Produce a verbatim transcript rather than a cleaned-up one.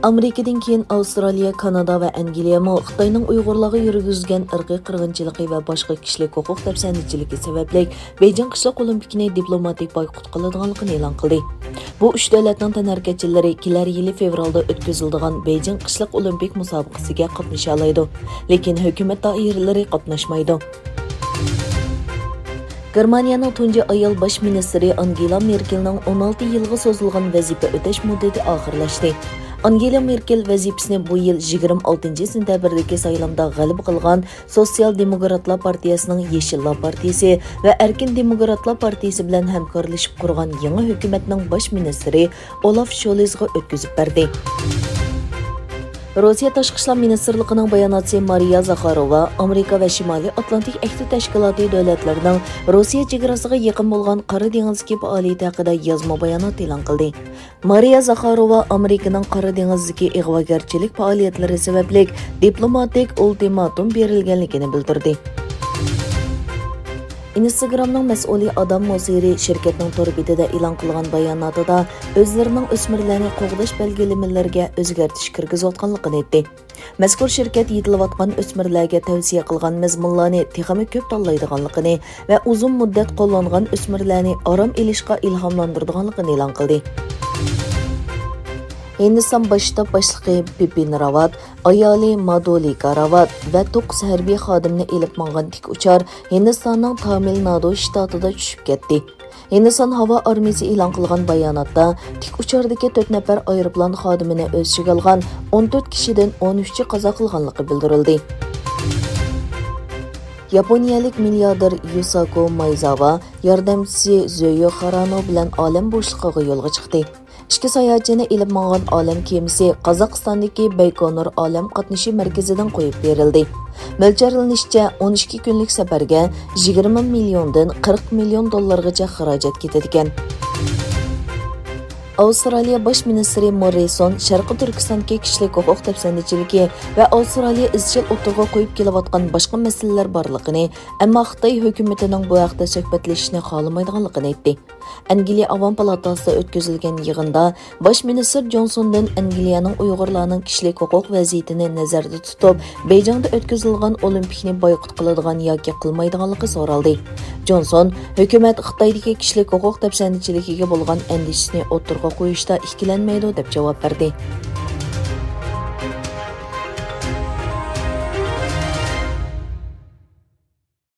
ئامېرىكىدىن كېيىن ئاۋسترالىيە، كانادا ۋە ئەنگلىيەمۇ خىتاينىڭ ئۇيغۇرلارغا يۈرگۈزگەن ئىرقىي قىرغىنچىلىقى ۋە باشقا كىشىلىك ھوقۇق دەپسەندىچىلىكى سەۋەبلىك بېيجىڭ قىشلىق ئولىمپىكىنى دىپلوماتىك بايقۇت قىلىدىغانلىقىنى ئېلان قىلدى. بۇ ئۈچ دۆلەتنىڭ تەنھەرىكەتچىلىرى كېلەر يىلى فېۋرالدا ئۆتكۈزۈلىدىغان بېيجىڭ قىشلىق ئولىمپىك مۇسابىقىسىگە قاتنىشالايدۇ، لېكىن ھۆكۈمەت دائىرىلىرى قاتناشمايدۇ. گېرمانىيەنىڭ تۇنجى ئايال باش مىنىستىرى ئانگېلا مېركېلنىڭ ئون ئالتە يىلغا سوزۇلغان ۋەزىپە ئۆتەش مۇددىتى ئاخىرلاشتى. ئانگېلا مېركېل ۋەزىپىسىنى بۇ يىل يىگىرمە ئالتىنچى سېنتەبىردىكى سايلامدا غەلىبە قىلغان سوتسىيال دېموكراتلار پارتىيەسىنىڭ يېشىللار پارتىيىسى ۋە ئەركىن دېموكراتلار پارتىيىسى بىلەن ھەمكارلىشىپ قۇرغان يېڭى ھۆكۈمەتنىڭ باش مىنىستىرى ئولاف شولزغا ئۆتكۈزۈپ بەردى. روسىيە تاشقى ئىشلار مىنىستىرلىقىنىڭ باياناتچىسى مارىيا زاخاروۋا ئامېرىكا ۋە شىمالىي ئاتلانتىك ئەھدى تەشكىلاتى دۆلەتلىرىنىڭ روسىيە چېگراسىغا يېقىن بولغان قارا دېڭىزدىكى پائالىيىتى ھەققىدە يازما بايانات ئېلان قىلدى. مارىيا زاخاروۋا ئامېرىكىنىڭ قارا دېڭىزدىكى ئىغۋاگەرچىلىك پائالىيەتلىرى سەۋەبلىك دىپلوماتىك ئۇلتىماتوم بېرىلگەنلىكىنى بىلدۈردى. ئىنستاگرامنىڭ مەسئۇلى ئادام موسېرى شىركەتنىڭ تور بېتىدە ئېلان قىلغان باياناتىدا ئۆزلىرىنىڭ ئۆسمۈرلەرنى قوغداش بەلگىلىمىلىرىگە ئۆزگەرتىش كىرگۈزۈۋاتقانلىقىنى ئېيتتى. مەزكۇر شىركەت يېتىلىۋاتقان ئۆسمۈرلەرگە تەۋسىيە قىلغان مەزمۇنلارنى تېخىمۇ كۆپ تاللايدىغانلىقىنى ۋە ئۇزۇن مۇددەت قوللانغان ئۆسمۈرلەرنى ئارام ئېلىشقا ئىلھاملاندۇرىدىغانلىقىنى ئېلان قىلدى. ھىندىستان باش شتاب باشلىقى بىپىن راۋات، ئايالى مادۇلىكا راۋات ۋە توققۇز ھەربىي خادىمنى ئېلىپ ماڭغان تىك ئۇچار ھىندىستاننىڭ تامىل نادۇ شتاتىدا چۈشۈپ كەتتى. ھىندىستان ھاۋا ئارمىيىسى ئېلان قىلغان باياناتتا، تىك ئۇچاردىكى تۆت نەپەر ئايروپىلان خادىمىنى ئۆز ئىچىگە ئالغان ئون تۆت كىشىدىن ئون ئۈچى قازا قىلغانلىقى بىلدۈرۈلدى. ياپونىيەلىك مىلياردېر يۇساكو مايزاۋا ياردەمچىسى زۆيۆ خارانو بىلەن ئالەم بوشلۇقىغا يولغا چىقتى. ئىككى ساياھەتچىنى ئېلىپ ماڭغان ئالەم كېمىسى قازاقىستاندىكى بەيكونۇر ئالەم قاتنىشى مەركىزىدىن قويۇپ بېرىلدى. مۆلچەرلىنىشىچە، ئون ئىككى كۈنلۈك سەپەرگە يىگىرمە مىليوندىن قىرىق مىليون دوللارغىچە خىراجەت كېتىدىكەن. ئاۋسترالىيە باش مىنىستىرى موررىسون شەرقىي تۈركىستاندىكى كىشىلىك ھوقۇق دەپسەندىچىلىكى ۋە ئاۋسترالىيە ئىزچىل ئوتتۇرىغا قويۇپ كېلىۋاتقان باشقا مەسىلىلەر بارلىقىنى، ئەمما خىتاي ھۆكۈمىتىنىڭ بۇ ھەقتە سۆھبەتلىشىشنى خالىمايدىغانلىقىنى ئېيتتى. ئەنگلىيە ئاۋام پالاتاسىدا ئۆتكۈزۈلگەن يىغىندا باش مىنىستىر جونسوندىن ئەنگلىيەنىڭ ئۇيغۇرلارنىڭ كىشىلىك ھوقۇق ۋەزىيىتىنى نەزەردە تۇتۇپ، بېيجىڭدا ئۆتكۈزۈلىدىغان ئولىمپىكنى بايقۇت قىلىدىغان ياكى قىلمايدىغانلىقى سورالدى. جونسون، ھۆكۈمەت خىتايدىكى كىشىلىك ھوقۇق دەپسەندىچىلىكىگە بولغان ئەندىشىسىنى ئوتتۇرىغا قويۇشتا ئىككىلەنمەيدۇ، دەپ جاۋاب بەردى.